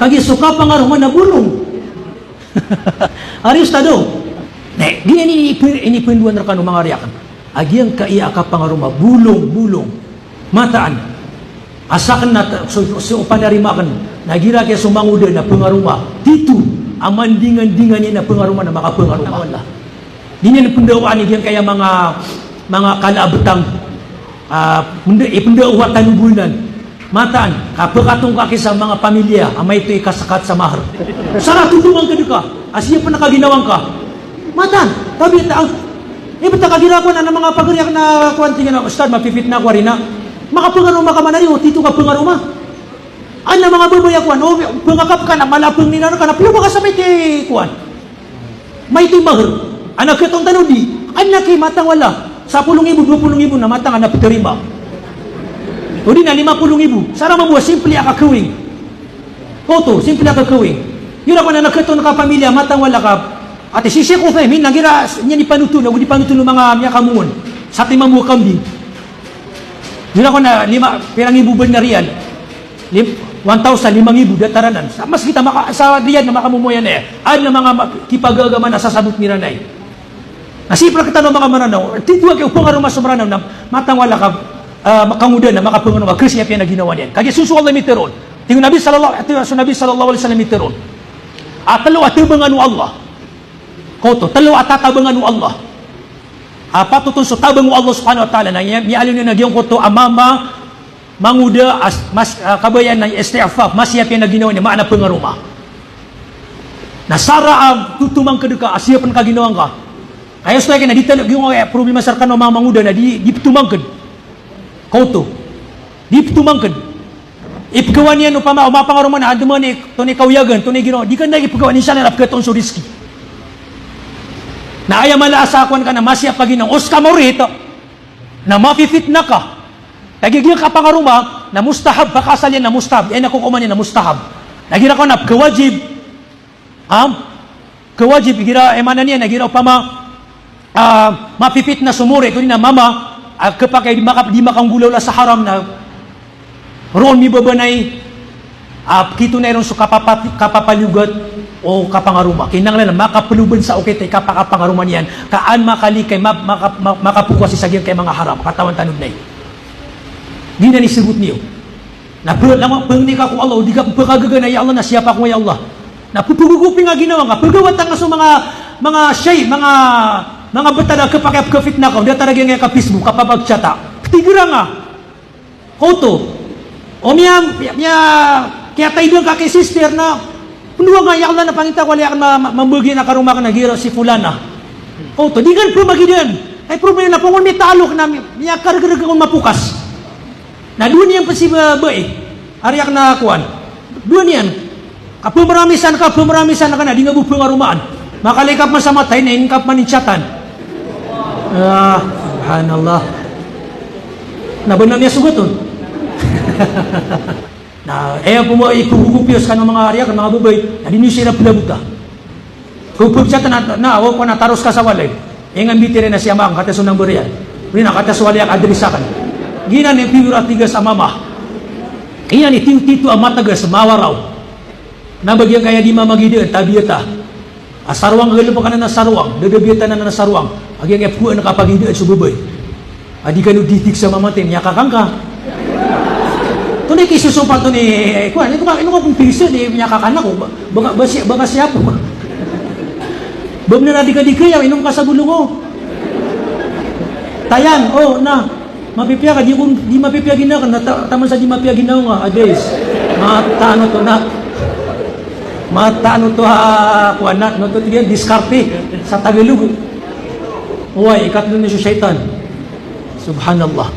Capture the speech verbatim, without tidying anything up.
Kagiya so kapangaroma na bolong. Ari, Ustad, o. Na giyanan i pi-, inipandoan rkano manga ari akn. A giyangkaya a kapangaroma, bolong, bolong. Mataan. A sakn na ta-, so, so panarima akn, na igira kiya so mangoda na pangaroma, tito a mandingandingan iyan a pangaroma na makapangaroma. Di niyan pndawaan i giyangkaya manga, manga kala a btang. A, pnda-, ipndao a tano bo anan. Mataan, ka pkatongka ki sa manga pamilya a maito i kasakat sa mahar. Sa rato bo man ka dka, a sii pn a kaginawang ka. Mataan, tabiya ta, a, ibt a kagira ko na, na manga pagari akn a kowan, tig iyan a, "Ustad, mapifitna ako ari na." Makapangaroma ka man ari, o tito ka pangaroma. Adn a manga babay a kowan, o, pangakap ka na, mala a pangnin iran ka na, ploba ka sa maito i kowan. Maito i mahar. Adn a khatoon tano di. Adn a ki matang wala. Sapolo nggibo, dowa polo nggibo na matang adn a ptarima. O di na lima polo nggibo. Sa ramambo a simple a kakawing. Oto, simple a kakawing. Igira ko na khatoon ka pamilya, matang wala ka. Ati si Sheikh Uthaymin, na igira niyan ipanothol, ago di panothol o manga miyakamongon. Sa timambo a kambing. Igira ko na lima, pira nggibo ba na riyal. Lim-, one thousand, lima nggibo, datar anan. Sa, mas kita maka-, sa Riyadh na makamomoyan aya. Adn a manga ma-, kipagagama na sasabotn iran aya. Na sii pn rktano a manga Mranaw, tito a kiya o pangaroma so Mranaw na matang wala ka, a, makangoda na makapangaroma, khasiya piya na ginawa niyan. Kagiya so, so Allah i mitharo on. Tig o Nabi sallallahu, tig o, so Nabi sallallahu alaihi wasallam i mitharo on. A tlo a tabangan o Allah. Koto, tlo a tatabangan o Allah. A patot on so tabang o Allah subhanahu wa ta'ala na miya-, miyaaloy niyan a giyangkoto a mama, mangoda, as-, mas-, a, kabayaan na isti'faf, masiya piya na ginawa niyan, maana pangaroma. Na sara a totomangkd ka, a siya pn kaginawang ka. Kaya osto aya kna di tano, giyangkaya problema sa rkano a manga mangoda na di, di ptomangkd. Koto. Di ptomangkd. Ipgawa niyan opama, o mapangaroma na adman i, tonay kaoyagan, tonay ginawa. Di ka na ipgawa, insha Allah, na pkhatoon so rizki. Na aya mala a sa kowan ka na masiya paginaw, o ska mawri ito. Na mapifitna ka. Kagiya giya kapangaroma na mustahab, pakaasal iyan na mustahab. Aya na kokoman iyan na mustahab. Na igira ko na pkhawajib. Am? Khawajib, igira, e, maana niyan, igira opama, a, mapifitna so mori, ito di na mama, a, khapakay di maka-, di makanggolawla sa haram na roo mibabanay, a, pkhitonay ron so kapapa-, kapapaliyogat o kapangaroma. Kinanglan a makaploban sa okit i kapakapangaroma niyan, ka an makalikay, ma-, maka-, ma-, makapokas sa giyangkai a manga haram, katawan tano dn aya. Giyanan i sabot niyo. Na pn-, langon pangni ka ko Allah, o di ka pkhagaga na, "Ya Allah, na siyapa ko, ya Allah." Na pphagogoping a ginawa nga, pagawata nga so manga, manga shay, manga, manga btad a khapakay a pkhafitna ka, o datar a giyangkai a ka-Facebook, kapapag-chata. Ptigera nga. Koto. O miya, miya, miya, kiyataydan ka ki sister na, pndowa nga, "Ya Allah, na pangita ko a laya akn ma-, ma-, mambagi na karoma akn a giraw si fulana." Koto. Di ka pmagidaan. Ay problema na pngon mitaalok na mi-, miyakargrg on mapokas. Na dowa niyan pn si ba-, bai. Ari akn a kowan. Dowa niyan. Ka pmramisan ka, pmramisan ka na di nga bo pngaromaan. Makalikap man sa matay na inkap man i chatan. Ah, subhanallah. Na ba na miyasogat on? Na, e, pmba-, ipgogopi o skano manga ari akn, manga babay, na di niyo siran plabota. Ko pagchatan na, na, o, ko na taros ka sa walay. Ingan bitire na si ama akn, kata so number iyan. Ri na kata so walay akn, address akn. Giyanan i piyor a tigas a mama. Iyan i tiyo-tito a matagas, mawaraw. Na ba giyangkaya di mamagidaan, tabiyata. A sarwang, galbk anan a sarwang, dadabiyatan anan a sarwang. A giyangkaya pkowaan ka pagidaan so babay. A di kano ditig sa mamatay, miyakakangka. Tonay ki sosopa, tonay, eh, kowan, ino ka, ino ka pn pilisan, eh, miyakakangka ko, ba-, baka, basi-, baka siyapo. Ba bnar a di ka, di ka, ya, inom ka sa bolong o. Tayang, o, na. Mapipiya ka, di ko, di mapipiya ginawa ka, na ta-, taman sa di mapiya ginawa nga, adres. Mataan oto na. Mataan oto, ha, kowan na, oto tig iyan, diskarte sa Tagalog. Oway, ikatlo niyan so shaytan. Subhanallah.